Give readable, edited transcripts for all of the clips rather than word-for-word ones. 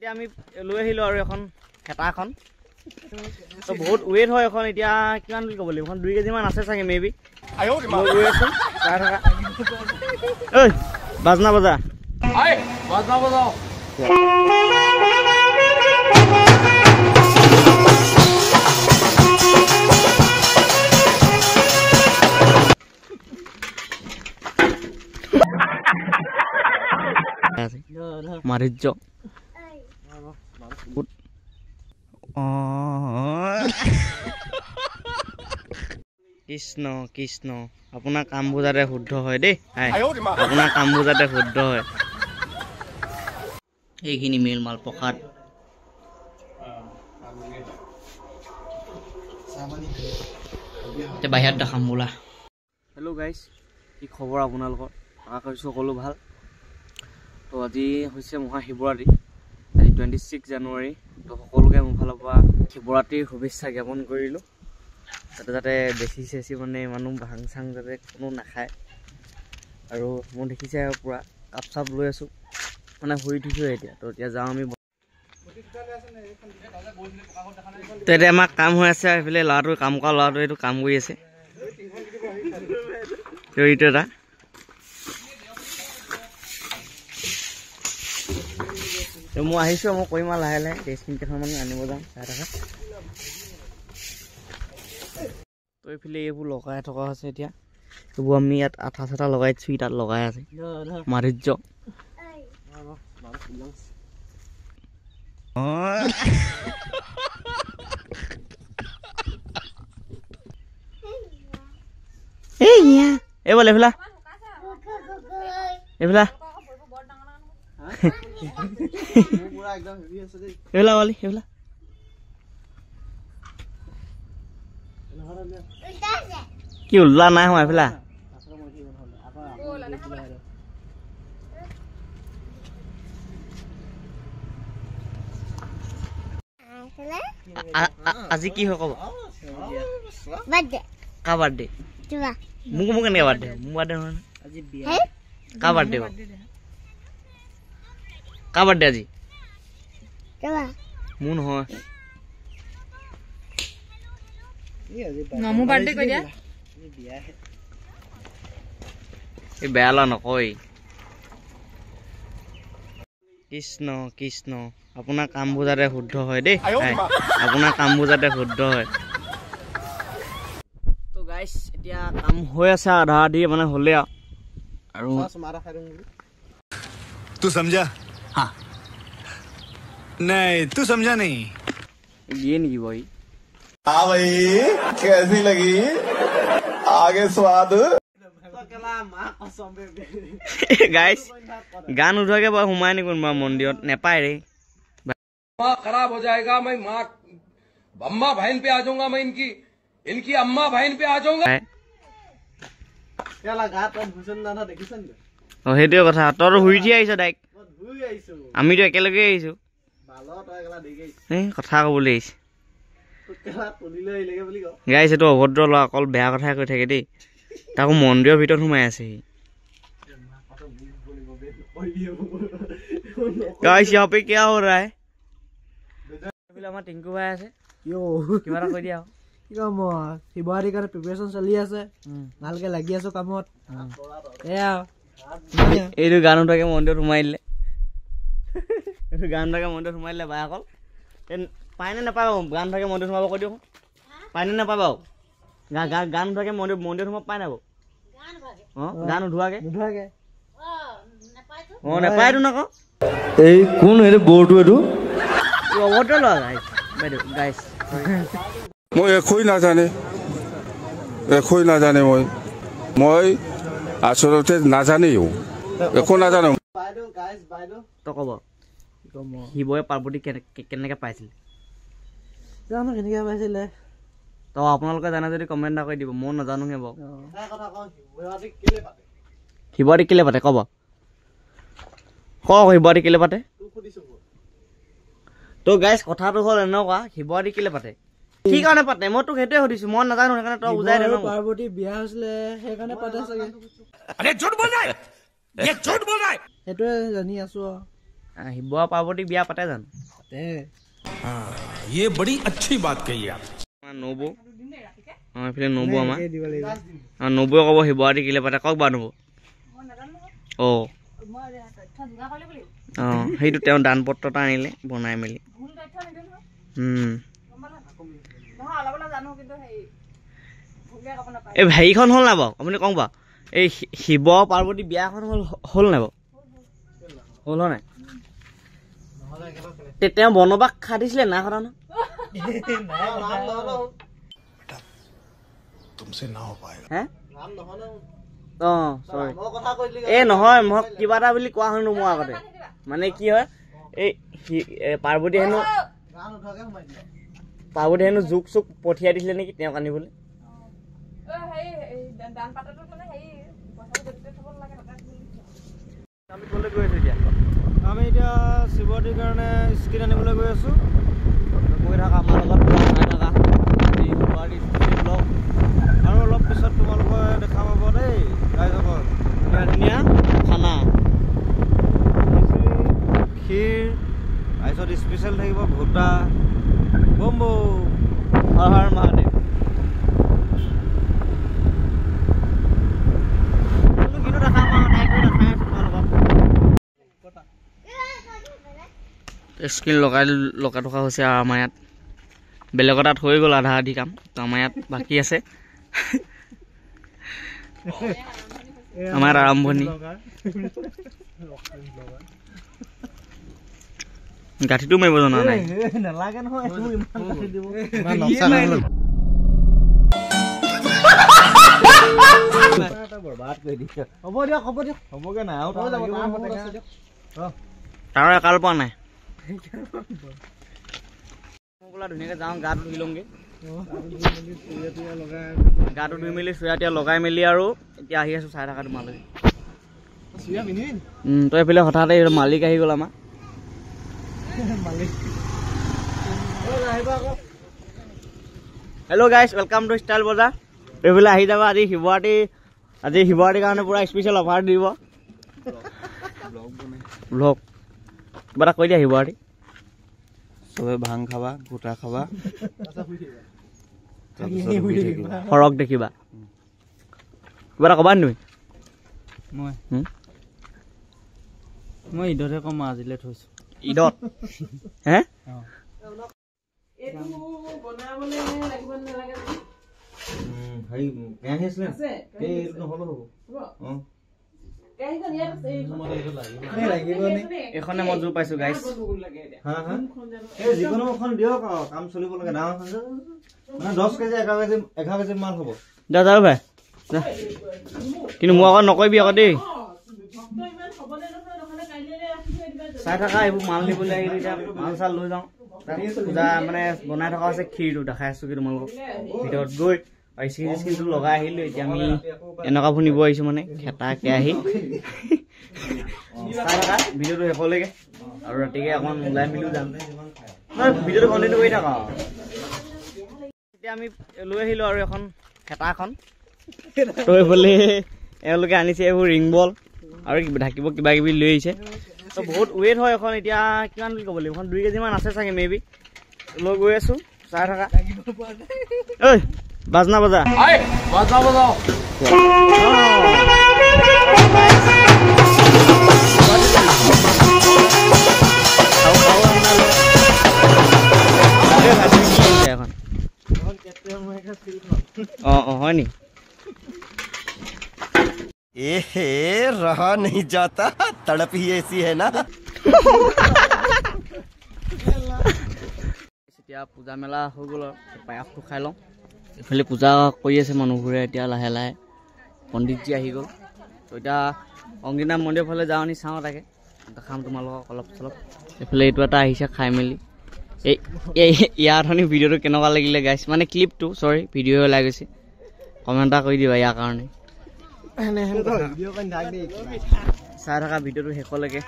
এতিয়া আমি লৈ আহিলোঁ আৰু এখন হেতাখন। তো বহুত ৱেইট হয় এখন, এতিয়া কিমান বুলি ক'ব লাগিব, এখন 2 কেজিমান আছে চাগে মে বি। গৈ আছোঁ চাই থকা। ঐ বাজনা বজা, বাজনা বজাও। মাধুৰ্য কৃষ্ণ কৃষ্ণ, আপোনাৰ কামবোৰ যাতে শুদ্ধ হয় দেই, আপোনাৰ কামবোৰ যাতে শুদ্ধ হয়। এইখিনি মেল মাল প্ৰসাদ। এতিয়া বাহিৰত দেখাম বোলা। হেল্ল' গাইজ, কি খবৰ আপোনালোকৰ? আশা কৰিছোঁ সকলো ভাল। তো আজি হৈছে মহাশিৱৰাত্ৰি, আজি 26 জানুৱাৰী। তো সকলোকে মোৰ ফালৰ পৰা শিৱৰাত্ৰিৰ শুভেচ্ছা জ্ঞাপন কৰিলোঁ। যাতে যাতে বেছি চেচি মানে মানুহ ভাং চাং যাতে কোনো নাখায়। আৰু মই দেখিছে আৰু পূৰা কাপ চাপ লৈ আছোঁ, মানে শুই উঠিছোঁ এতিয়া। তো এতিয়া যাওঁ আমি। তো এতিয়া আমাৰ কাম হৈ আছে, এইফালে ল'ৰাটো কাম কৰা ল'ৰাটোৱে এইটো কাম কৰি আছে। তো এইটো এটা মই আহিছোঁ, মই কৰিম আৰু লাহে লাহে টেষ্টিং কেইখনমান আনিব যাম, চাই থাকা। তো এইফালে এইবোৰ লগাই থকা হৈছে এতিয়া, এইবোৰ আমি ইয়াত আঠা চাঠা লগাই দিছোঁ, তাত লগাই আছে মাধুৰ্য। এই বোলে এইফালে এইফালে এইফালে বালি এইফালে কি ওলোৱা নাই হোৱা এইফালে। আজি কি হয় কব? কাৰ বাৰ্থডে? মোক মোক কেনেকে বাৰ্থডে? মোৰ বাৰ্থডে নহয়, কাৰ বাৰ্থডে? কাৰ বাৰ্থডে আজি? মোৰ নহয়। এই বেয়া ল'ৰা নকয়। কৃষ্ণ কৃষ্ণ, আপোনাৰ কামবোৰ যাতে শুদ্ধ হয় দেই, আপোনাৰ কামবোৰ যাতে শুদ্ধ হয়। তো গাইছ এতিয়া কাম হৈ আছে আধা আধি মানে হ'লে আৰু। তু সমঝা? হা नहीं तू समझा नहीं। ये नहीं भाई। हाँ भाई कैसी लगी आगे स्वाद। गाइस गान उठा के সোমাই নি কোনোবা মন্দিৰত নেপায় ৰে, माँ खराब हो जाएगा। मैं माँ अम्मा बहन पे आ जाऊंगा, मैं इनकी इनकी अम्मा बहन पे आ जाऊंगा। অ সেইটোৱে কথা, তই শুই উঠি আহিছ ডাইৰেক্ট, আমিতো একেলগে আহিছো। এই কথা ক'বলৈ আহিছে গাইছ, এইটো অভদ্ৰ ল'ৰা, অকল বেয়া কথাই কৈ থাকে দেই। তাকো মন্দিৰৰ ভিতৰত সোমাই আছে সি। গাইছ यहाँ पे क्या हो रहा है? আমাৰ টিংকু ভাই আছে, কিবা এটা কৈ দিয়া। কি ক'ম, শিৱৰাত্ৰিৰ কাৰণে প্ৰিপেৰেশ্যন চলি আছে, ভালকে লাগি আছো কামত। এয়া এইটো গান উঠাকে মন্দিৰত সোমাই দিলে, এইটো গান উঠাকে মন্দিৰত সোমাই দিলে। বাই অকল পায়নে নাপায় বাৰু গান উঠাকে মন্দিৰত সোমাব? কৈ দিয়ক, পায়নে নাপায় বাৰু গান উঠাকে মন্দিৰত সোমাব পায় নাই বাৰু? অঁ গান উঠোৱাকে অঁ নাপায়তো নকওঁ। এই কোন এইটো বৰটো, এইটো অভদ্ৰ ল'ৰা গাইছ, বাইদেউ গাইছ। মই একোৱেই নাজানে, একোৱেই নাজানে। মই আচলতে নাজানেও, একো নাজানো। তই কব শিৱই পাৰ্বতী কেনেকে পাইছিলে? জানো কেনেকে পাইছিলে। তো আপোনালোকে জানে যদি কমেণ্ট এটা কৰি দিব, মই নাজানোহে বাৰু। শিৱৰাত্ৰি কেলে পাতে কব? কওক শিৱৰাত্ৰি কেলে পাতে? তো গাইজ কথাটো হ'ল এনেকুৱা, শিৱৰাত্ৰি কেলে পাতে, কি কাৰণে পাতে, মই তোক সেইটোৱে সুধিছো, মই নাজানো, সেইকাৰণে তই বুজাই দে। পাৰ্বতী বিয়া হৈছিলে সেইকাৰণে পাতে চাগে। আৰে ঝুট বল ৰহা হ্যায়, য়ে ঝুট বল ৰহা হ্যায়। সেইটোৱে জানি আছো আৰু। শিৱ পাৰ্বতী বিয়া পাতে জানো? ये बड़ी अच्छी बात कही आप। আমাৰ নবৌ, অঁ এইফালে নবৌ আমাৰ, অঁ নবৌৱে ক'ব শিৱৰাত্ৰি কেলৈ পাতে, কওক বাৰু নবৌ। অঁ অঁ সেইটো তেওঁ দান পত্ৰ এটা আনিলে বনাই মেলি। এই হেৰিখন হ'ল নাই বাৰু, আপুনি কওক বাৰু, এই শিৱ পাৰ্বতী বিয়াখন হ'ল হ'ল নাই বাৰু? হ'ল নাই? তেওঁ বনবাস খাটিছিলে নাই খটা নহয়? এই নহয়, মই কিবা এটা বুলি কোৱা শুনো মোৰ আগতে, মানে কি হয় এই পাৰ্বতী হেনো, পাৰ্বতী হেনো জোক চোক পঠিয়াই দিছিলে নেকি তেওঁক আনিবলৈ। আমি ক'লৈ গৈ আছোঁ এতিয়া? আমি এতিয়া শিৱৰাত্ৰিৰ কাৰণে স্ক্ৰীণ আনিবলৈ গৈ আছোঁ। গৈ থাকা আমাৰ লগত, চাই থাকা আজি শিৱৰাত্ৰি ব্লগ। আৰু অলপ পিছত তোমালোকে দেখা পাব দেই ৰাইজসকল, ধুনীয়া ধুনীয়া খানা, ক্ষীৰ, তাৰপিছত স্পেচিয়েল থাকিব ভোটা, বম বম, হৰ হৰ মহাদেৱ। কিন্তু দেখাম আৰু তাইক দেখাই আছোঁ তোমালোকক। স্ক্ৰীণ লগাই লগাই থকা হৈছে আৰু আমাৰ ইয়াত, বেলেগৰ তাত হৈ গ'ল আধা আধি কাম, তো আমাৰ ইয়াত বাকী আছে। আমাৰ আৰম্ভণি। গাঁঠিটো মাৰিব জনা নাই। নালাগে নহয়, হ'ব দিয়ক, হ'ব দিয়ক, হ'বগে নাই আৰু তাৰ একাল পোৱা নাই। বোলা ধুনীয়াকৈ যাওঁ, গাটো ধুই লওঁগৈ। গাটো ধুই মেলি চুয়া তিয়া লগাই মেলি আৰু এতিয়া আহি আছোঁ, চাই থাকা তোমালোকে। তই এইফালে হঠাতে মালিক আহি গ'ল আমাৰ। Hello guys, welcome to style Bazaar. এইফালে আহি যাবা আজি শিৱৰাত্ৰি, আজি শিৱৰাত্ৰিৰ কাৰণে পূৰা স্পেচিয়েল অফাৰ দিব। ব্লগ কিবা এটা কৈ দিয়া শিৱৰাত্ৰি। চবে ভাং খাবা, গোটা খাবা, ফৰক দেখিবা। কিবা এটা ক'বা নি তুমি? মই ঈদতহে ক'ম, আজিলৈ থৈছোঁ। ঈদত হে? এইখনে মই জোৰ পাইছো গাইছ। যিকোনো এখন দিয়ক আৰু কাম চলিব লাগে। ডাঙৰ মানে 10 কেজি 11 কেজি 11 কেজি মাল হ'ব। যা যা ভাই যা, কিন্তু মোৰ আকৌ নকৰিবি আকৌ দেই। চাই থাকা এইবোৰ মাল নিবলৈ আহিলো, এতিয়া মাল চাল লৈ যাওঁ। পূজা মানে বনাই থকা হৈছে, ক্ষীৰটো দেখাই আছো কি তোমালোকক ভিতৰত গৈ। স্ক্ৰীণ স্ক্ৰীণটো লগাই আহিলো, এতিয়া আমি এনেকুৱাবোৰ নিব আহিছো মানে খেতা কেৰাহী। চাই থাকা ভিডিঅ'টো শেষলৈকে, আৰু ৰাতিকে অকণমান ওলাই মেলিও যাম। ভিডিঅ'টো কণ্টিনিউ কৰি থাকা। এতিয়া আমি লৈ আহিলো আৰু এখন খেতাখন। তো এইফালে এওঁলোকে আনিছে এইবোৰ ৰিং বল আৰু ঢাকিব কিবা কিবি লৈ আহিছে। তো বহুত ৱেইট হয় এখন, এতিয়া কিমান বুলি ক'ব লাগিব, এখন 2 কেজিমান আছে চাগে মে বি। লৈ গৈ আছো, চাই থাকা। ঐ বাজনা বাজা, বাজনা বাজাও। এখন অঁ অঁ হয় নি? एहे रहा नहीं जाता, तड़प ही ऐसी है ना। এতিয়া পূজা মেলা হৈ গ'ল আৰু পায়সটো খাই লওঁ। এইফালে পূজা কৰি আছে মানুহবোৰে এতিয়া লাহে লাহে, পণ্ডিতজী আহি গ'ল। তো এতিয়া অংগীনাথ মন্দিৰৰ ফালে যাওঁ নি, চাওঁ তাকে দেখাম তোমালোকক অলপ চলপ। এইফালে এইটো এটা আহিছে খাই মেলি। এই ইয়াৰ অথনি ভিডিঅ'টো কেনেকুৱা লাগিলে গাইছ, মানে ক্লিপটো, চৰি ভিডিঅ' ওলাই গৈছে, কমেণ্ট এটা কৰি দিবা ইয়াৰ কাৰণে। চাই থকা ভিডিঅ'টো শেষলৈকে।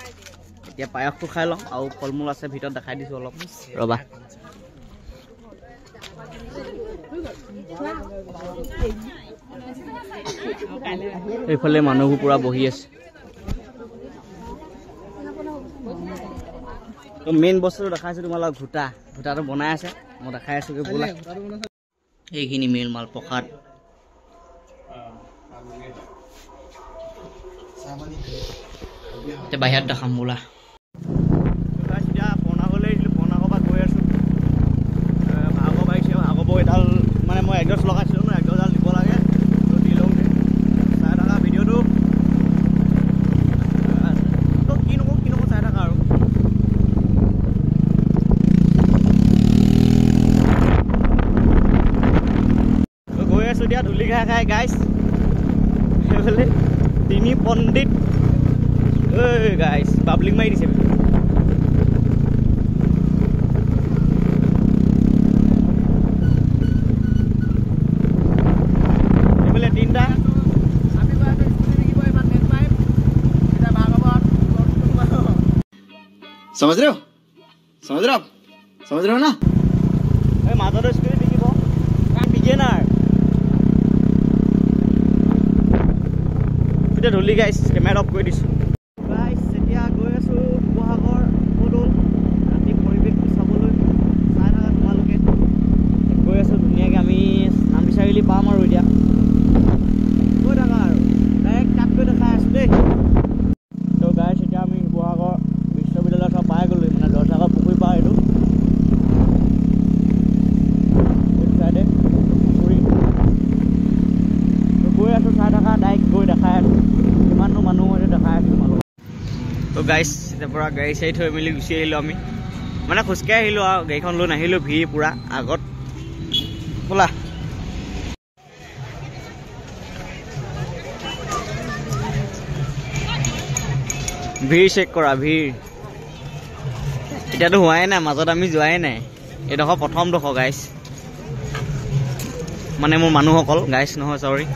এতিয়া পায়সটো খাই লওঁ আৰু ফল মূল আছে ভিতৰত দেখাই দিছোঁ অলপ, ৰ'বা। এইফালে মানুহবোৰ পুৰা বহি আছে। তো মেইন বস্তুটো দেখাইছোঁ তোমালোক, ঘোটা ঘোটাটো বনাই আছে, মই দেখাই আছোগৈ বোলা। এইখিনি মেইন মাল প্ৰসাদ। এতিয়া বাহিৰত দেখাম বোলা। এতিয়া পুৰণাঘৰলৈ আহিছিলোঁ, পুৰণাঘৰৰ পৰা গৈ আছোঁ। ভাৰ্গৱ আহিছে, ভাৰ্গৱ এডাল মানে মই এডজাষ্ট লগাইছিলোঁ ন, এডজাষ্টডাল দিব লাগে, তো দি লওঁগৈ। চাই থকা ভিডিঅ'টো, তো কি নকওঁ কি নকওঁ চাই থাকা আৰু। গৈ আছোঁ এতিয়া ধূলি খাই খাই গাইছ। সেইফালে তিনি পণ্ডিত ঐ গাইছ, পাব্লিক মাৰি দিছে। এইফালে তিনিটা समझ रहे हो, समझ रहे हो आप, समझ रहे हो ना? এই মাজতে স্কুটি বিকিব বিগেনাৰ। এতিয়া ধূলি গাইছ, কেমেৰা অফ কৰি দিছোঁ গাইছ। এতিয়া গৈ আছোঁ শিৱসাগৰ শিৱদৌল, ৰাতি পৰিৱেশটো চাবলৈ। চাই থাকা তোমালোকে। গৈ আছোঁ ধুনীয়াকৈ, আমি নাম বিচাৰিলি পাম আৰু। এতিয়া গৈ থাকা আৰু ডাইৰেক্ট তাত গৈ দেখাই আছোঁ দেই। তো গাইছ এতিয়া আমি শিৱসাগৰ বিশ্ববিদ্যালয়ৰ ওচৰ পাই গ'লোঁ, মানে জয়সাগৰ পুখুৰী পাৰ, এইটো এইটো চাইডে পুখুৰী। তো গৈ আছোঁ, চাই থাকা, ডাইৰেক্ট গৈ দেখাই আছোঁ কিমাননো মানুহ হৈছে, দেখাই আছোঁ তোমালোকক। তো গাইছ এতিয়া পূৰা গাড়ী চাড়ী থৈ মেলি গুচি আহিলোঁ আমি, মানে খোজকাঢ়ি আহিলোঁ আৰু, গাড়ীখন লৈ নাহিলোঁ, ভিৰ পূৰা আগত। ব'লা ভিৰ চেক কৰা, ভিৰ এতিয়াতো হোৱাই নাই, মাজত আমি যোৱাই নাই। এইডোখৰ প্ৰথমডোখৰ গাইছ, মানে মোৰ মানুহসকল গাইছ নহয়, চৰি।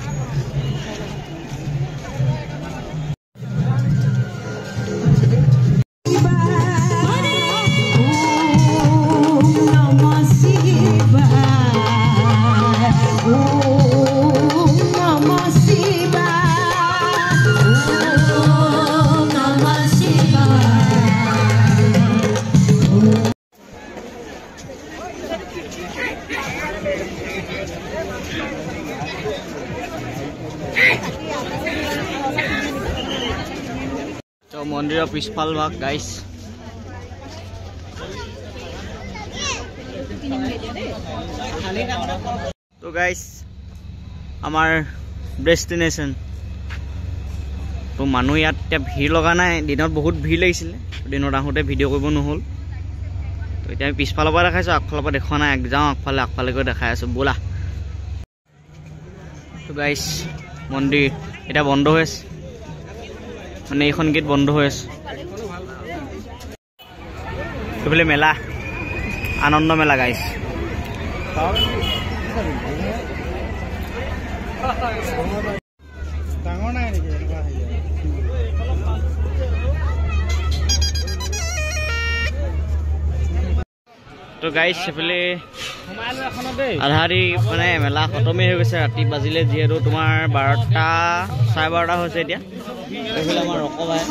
তো মন্দিৰৰ পিছফাল ভাগ গাইছ। তো গাইছ আমাৰ ডেষ্টিনেশ্যন। তো মানুহ ইয়াত এতিয়া ভিৰ লগা নাই, দিনত বহুত ভিৰ লাগিছিলে, দিনত আহোঁতে ভিডিঅ' কৰিব নহ'ল। তো এতিয়া আমি পিছফালৰ পৰা দেখাইছোঁ, আগফালৰ পৰা দেখুওৱা নাই। যাওঁ আগফালে, আগফালে গৈ দেখাই আছোঁ ব'লা। তো গাইছ মন্দিৰ এতিয়া বন্ধ হৈ আছে, মানে এইখন গেট বন্ধ হৈ আছে। এইফালে মেলা, আনন্দ মেলা গাইছ। ডাঙৰ নাই নেকি? তো গাইছ সেইফালে আধা আধি মানে মেলা খতমেই হৈ গৈছে। ৰাতি বাজিলে যিহেতু তোমাৰ 12টা 12:30 হৈছে এতিয়া। এইফালে আমাৰ ৰক ভাই,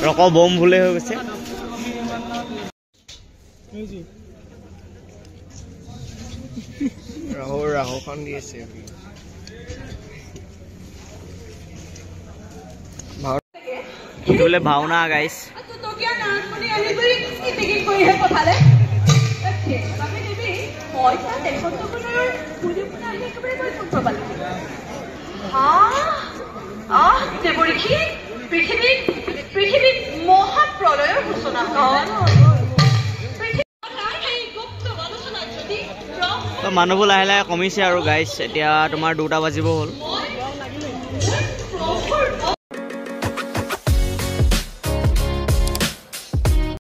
ৰক বম ভুলে হৈ গৈছে। ৰাহুখন দি আছে। এইফালে ভাওনা গাইছ। পৃথিৱীত মহাপ্ৰলয়ৰ সূচনা। তো মানুহবোৰ লাহে লাহে কমিছে আৰু গাইছ। এতিয়া তোমাৰ 2টা বাজিব হ'ল।